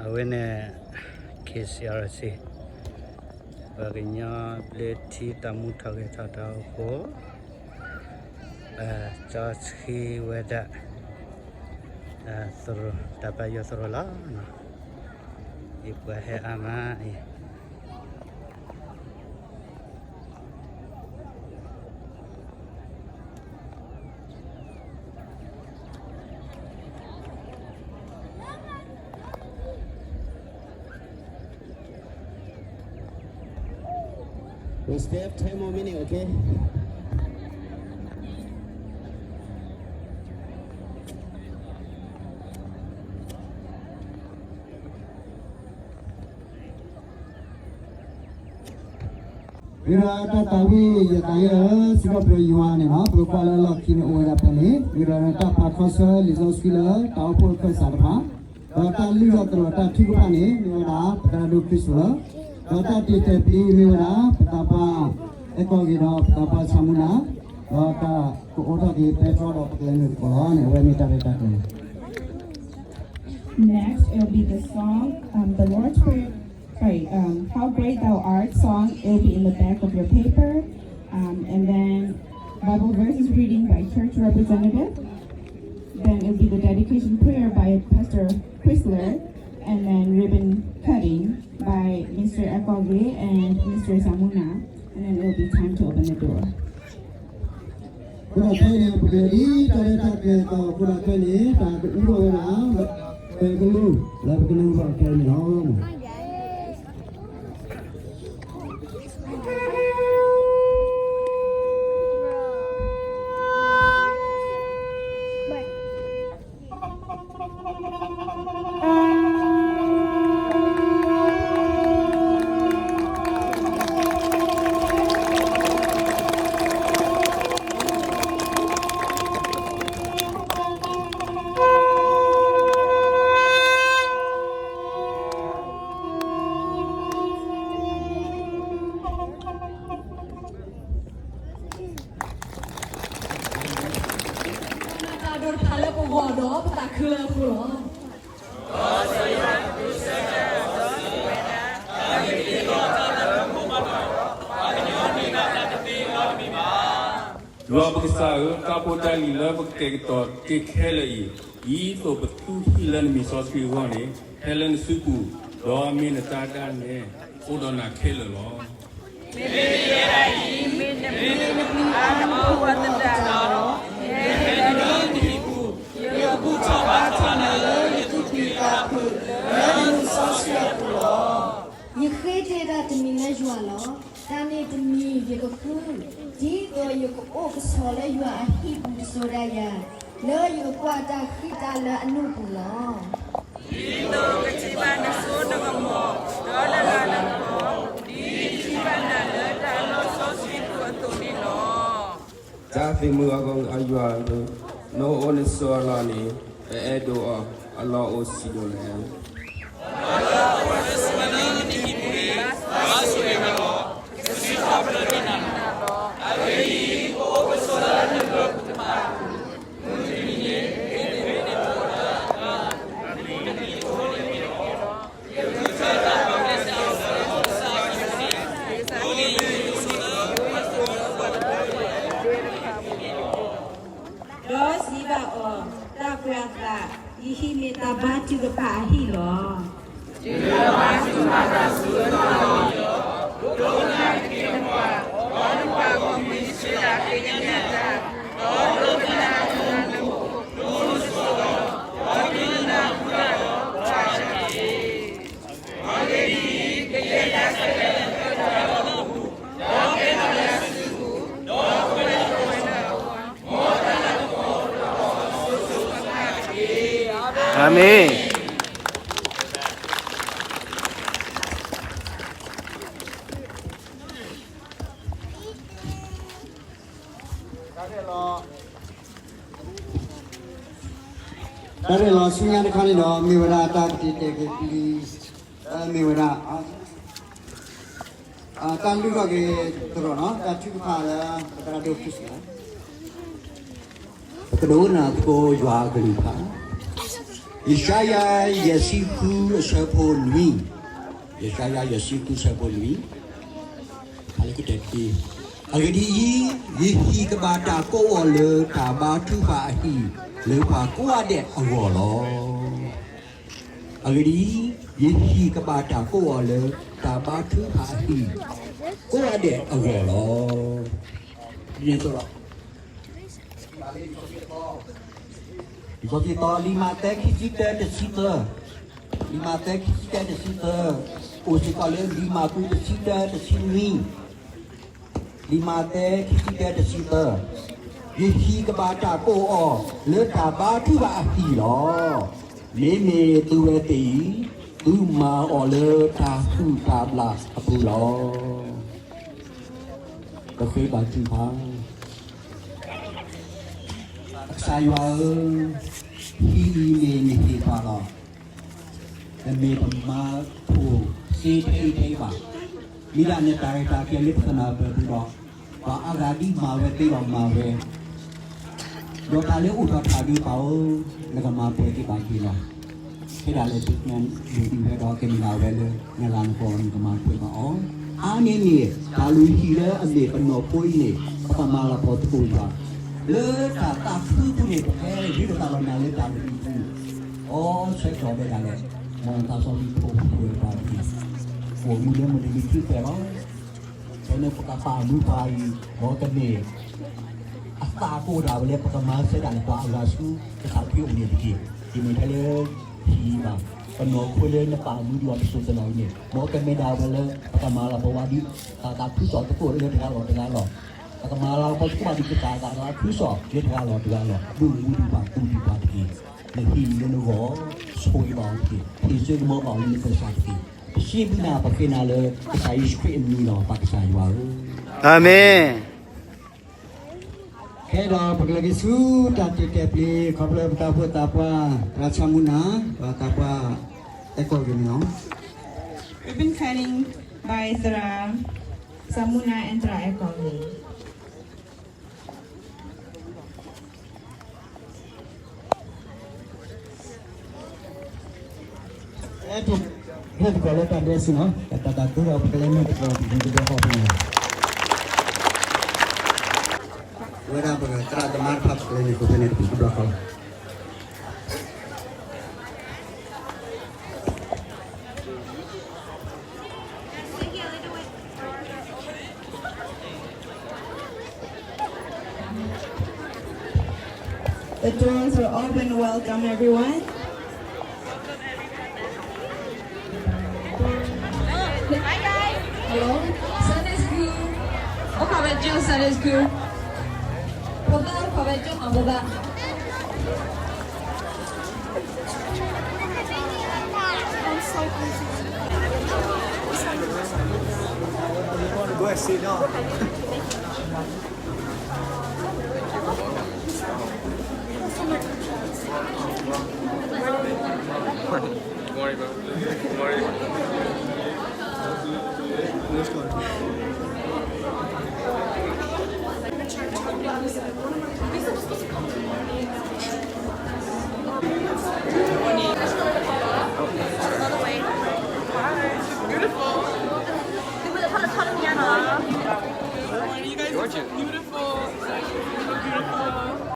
အဝဲန့ၣ် K C R C ပှၤကညီဘျၢထံတၢ်မူထီၣ်ဂဲၤထီၣ်တၢ်အိၣ်ဖှိၣ် ပၢ်စီဆှံဝဲဒၣ် တၢ်ပာ်ယွၤသရိာ်လီၤ. ယပှၤဟဲအါမးအံၤ We still have ten more minutes, okay? ဝံၤဒီးတၢ်သးဝံၣ်ယသးအံၤလၢ စံးထီၣ်ပတြၢၤယွၤန့ၣ်လီၤ. ပကကွၢ်လၢလီၢ်ခံန့ၣ်အိၣ်ဝဲဒၣ်ဖဲန့ၣ် ဝံၤဒီးတၢ်ပာ်ခီဆၢလံာ်စီဆှံလၢတၢ်အိၣ်ဖှိၣ်အခၢၣ်စးတဖၣ်, ဒီးတၢ်လုၢ်ထီၣ်သရိာ်တၢ်ထုကဖၣ်န့ၣ် မ့ၢ်ဝဲဒၣ် ပသရၣ်ဒိၣ် Christopher, ဒီးတၢ်တ့တဲာ်ပျံၤမ့ၢ်ဝဲဒၣ် ပသးပှၢ်အဲၣ်ကီၢ်ဂ့ၤဒီးပသးပှၢ်ဆၣ်မူနၤ, ဒီးတၢ်ကအိးထီၣ်က့ၤပဲတြီဒီးပကျဲၤန့ၣ်တကီၢ်လီၤန့ၣ် အဝဲမ့ၢ်တၢ်ရဲၣ်တၢ်ကျဲၤ Next, it'll be the song, um, the Lord's Prayer. Sorry, um, How Great Thou Art song. It'll be in the back of your paper. Um, and then Bible verses reading by church representative. Then it'll be the dedication prayer by Pastor Chrysler. And then ribbon cutting by Mister Ekoge and Mister Samuna. And then it'll be time to open the door. အဃိဒီးဖဲန့ၣ် ပကလဲၤဒ်တၢ်ရဲၣ်တၢ်ကျဲၤအသိးအဃိဒီးဖဲန့ၣ် တၢ်ကအူထီၣ်ဝဲဒၣ် ပကလူ လၢပကလူဘၣ်ခဲန့ၣ်လီၤ. တၢ်ဒိးတဖၣ်လၢပဂီၢ်ဒီးပသးခုလၢအဃိလီၤ. ယွၤပကစၢ်ဧၢ, တၢ်ဖိတၢ်လံၤလၢပကကဲၤကတီၤတ့ၢ်ခဲလၢာ်အံၤ, ဒ်သိးပသူၣ်ထီၣ်လၢနမံၤစီဆှံအဂီၢ်န့ၣ် ဟဲလၢနစုပူၤ, ဒီးမ့ၢ်နတၢ်ဒၣ်နဲ အိၣ်ဒီးနၤခဲလၢာ်လီၤ. မ့မ့ၢ်ယဲဒၣ်အံၤ, မ့ၢ်နမံၤအါမးပှၤသတးဒီး, ယဟဲလၢနဟံၣ်ပူၤ, ယကဘူၣ်ထီၣ်ဘါထီၣ်နၤလၢယသူၣ်ကံၢ်သးပူၤ, လၢနစီဆှံအပူၤလီၤ. ယဃ့တၢ်တမံၤလၢယွၤလီၤ. တၢ်န့ၣ်တမံၤယကဃု, ဒ်သိးယကအိၣ်ကဆီလၢယွၤအဟံၣ်ပူၤတစိၤဒၣ်ယၤ, လၢယကကွၢ်တၢ်ဃံတၢ်လၤအနူၢ်ပူၤလီၤ. ဒ်သိးကထံၣ်ဘၣ်နစိနကမီၤ, ဒီးနလၤနကပီၤ, ဒ်ထံၣ်ဘၣ်နၤလၢတၢ်လီၢ်စီဆှံပူၤအသိးန့ၣ်လီၤ. တၢ်သ့ၣ်မုၢ်အဂီၢ်အယွၤဧၢ, နအိၣ်နဆိးအလီၢ်န့ၣ်, ပအဲၣ်ဒိးအီၤ, အလီၢ်အိၣ်စံးဒိၣ်လၢ ဒီးစံးဘၣ်အီၤ, တၢ်ကွဲးအသး, ယဟံၣ်မ့ၢ်တၢ်ဘါထုကဖၣ်အဟံၣ်လီၤ. အၤမ့ၣ်. တၢ်ရဲၣ်လီၤဆူညါတခါန့ၣ်ဒီး မ့ၢ်ဝဲဒၣ်တၢ်ကတဲာ်ကတီၤက့ၤပျံၤ, မ့ၢ်ဝဲဒၣ် တၢ်လုၢ်ထီၣ်က့ၤသရိာ်နီၤ, တၢ်ထုကဖၣ်လၢ ပသရၣ်ဒိၣ် Christopher ပကဒိကနၣ်သကိးယွၤအကလုၢ်ကထါ, ယၡါယၤ ယဲၢ်ဆံဃု အဆၢဖိနွံ, ယၡါယၤ ယဲၢ်ဆံဃု အဆၢဖိနွံ, ဖးလၢကတၢၢ်တက့ၢ်. အဂ့ၢ်ဒ်အံၤ, ယဟံၣ်ကဘၣ်တၢ်ကိးအီၤလၢတၢ်ဘါထုကဖၣ်အဟံၣ် လၢပှၤကိးဂၤဒဲးအဂီၢ်လီၤ. အဂ့ၢ်ဒ်အံၤ, ယဟံၣ်ကဘၣ်တၢ်ကိးအီၤလၢ တၢ်ဘါထုကဖၣ်အဟံၣ် ကိးဂၤဒဲးအဂီၢ်လီၤ. ဒ်န့ၣ်အသိးလီၤ. လံာ်စီဆှံသီ, လံာ်မးသဲခံဆံတၢ တဆံသၢ, လံာ်မးသဲခံဆံတၢ တဆံသၢ, အိၣ်စ့ၢ်ကီးလၢလံာ်မၢ်ကူးတဆံတၢ တဆံနွံ, လံာ်မးသဲခံဆံတၢ တဆံသၢ, ယဟံၣ်ကဘၣ်တၢ်ကိးအီၤလၢတၢ်ဘါထုကဖၣ်အဟံၣ်လီၤ. မ့မ့ၢ်သုဝဲသ့ၣ်အံၤ, သုမၤအီၤလၢတၢ်ဟုၣ်တၢ်ဘျၣ်အပူၤလီၤ. ပဃ့ဘါထုကဖၣ်. ကစၢ်ယွၤဧၢ, ဟံၣ်အံၤမ့ၢ်နဟံၣ်တဖၣ်လီၤ. တမ့ၢ်ပမၤထီၣ်စ့ထဲအံၤထဲအံၤဘၣ်. မ့ၢ်ဒၣ်နတၢ်ရဲၣ်တၢ်ကျဲၤလၢပသနၢ်ပၢၢ်ပူၤဒီး, ပှၤအါဂၤဒ်မၤဝဲသ့ဒီးမၤဝဲ ဒီးတၢ်လၢအိၣ်ထီၣ်တဖၣ်ဒုးပၢ်ဧၢ, နကမၤပှဲၤက့ၤဘၣ်က့ၤလီၤ. ခဲဒၣ်လဲာ်ဒုးနဲၣ်ဒုးဝဲဒီးကမ့ၢ်ဒၣ်ဝဲလၢ နလၤနကပီၤ နကမၤပှဲၤဘၣ်အီၤ. အါန့ၢ်န့ၣ် တၢ်လုၢ်ဟံၣ်လၢအမ့ၢ်ပနီၢ်ခိအံၤန့ၣ် ပကမၤလၤကပီၤသကိးယွၤ လၢတၢ်သးခုပူၤန့ၣ် ပကဟဲရ့ဒီးတၢ်လီၤနာ်လၢတၢ်လုၢ်ဟံၣ်ပူၤ, အိၣ်ဆၢကတီၢ်ဝဲဒၣ်လဲာ်, မ်နသးစီဆှံဖိးဝဲပှၤတက့ၢ်. အိၣ်မူလၢမုၢ်တနံၤခံဖျၢၣ်လီၤ. ဖဲန့ၣ်ပကပာ်မူပှၤအံၤ မ်ကမ့ၢ် အသးကိးဒၣ်ဝဲလၢပကမၤစၢၤဒၣ်န့ၣ် ပှၤအဂၤဆူကစၢ်ခရံာ်အိၣ်န့ၣ်တက့ၢ်. တမ့ၢ်ထဲလၢဟံၣ်ဘၣ်, ပနီၢ်ခိလၢနပာ်မူဒံးအီၤတစိၢ်တလီၢ်အံၤန့ၣ် မ်ကမ့ၢ်ဒၣ်ဝဲလၢ ပကမၤလၤကပီၤဝဲဒ် တၢ်သးခုကစီၣ်သကိးလၢတဂၤလီၤတဂၤလီၤ. ပကမၤလၤကပီၤသကိးဘၣ်ဒံးကစၢ်တၢ်သးခုကစီၣ်လၢတဂၤလီၤတဂၤလီၤ. ဒိၣ်မူဒံးပှၤကူဒံးပှၤတက့ၢ်. နဟံၣ်လၢနဂီၢ် ဆိၣ်ဂ့ၤဘၣ်အီၤတက့ၢ်. ဟ့ၣ်စိကမီၤဘၣ်အီၤလၢနသးစၢ်တက့ၢ်. ပစံးဘျုးနၤပဃ့နၤလၢ ကစၢ်ယ့ၣ်ၡူးခရံာ်အမံၤလီၤ. ပၢ်ကစၢ်ယွၤဧၢ, အၤမ့ၣ်. ကဲဒီးပကလဲၤက့ၤဆူတၢ်တ့တဲာ်ပျ့ၤ ခီဖျိပတၢ်အိၣ်ဖှိၣ်သးပှၢ် သရၣ်ဆၣ်မူနၢ် ဒီးသးပှၢ်အဲၣ်ကီၢ်ဂ့ၤန့ၣ်လီၤ. Ribbon cutting by သရၣ်ဆၣ်မူနၢ် and သရၣ်အဲၣ်ကီၢ်ဂ့ၤ. အဲၣ်ဒိး ဟ့ၣ်သကိးလၢတၢ်ဒဲးစ့ၢ်နီၤ, တၢ်တၢ်ဒိဒီးပကလဲၤမ့ၢ်သကိး ပကဒိးဃီပူၤန့ၣ် ဝဲဒၣ်ပကသရၣ်သမါတဖၣ် ပကလဲၤန့ၣ် ပကဖဲန့ၣ်တပူၤကဘျီဃီလီၤ. The doors are open. Welcome, everyone. Hi, guys. Hello. Sunday school. Oka vejo Sunday school. Boda, oka vejo ma boda. Beautiful. Gorgeous.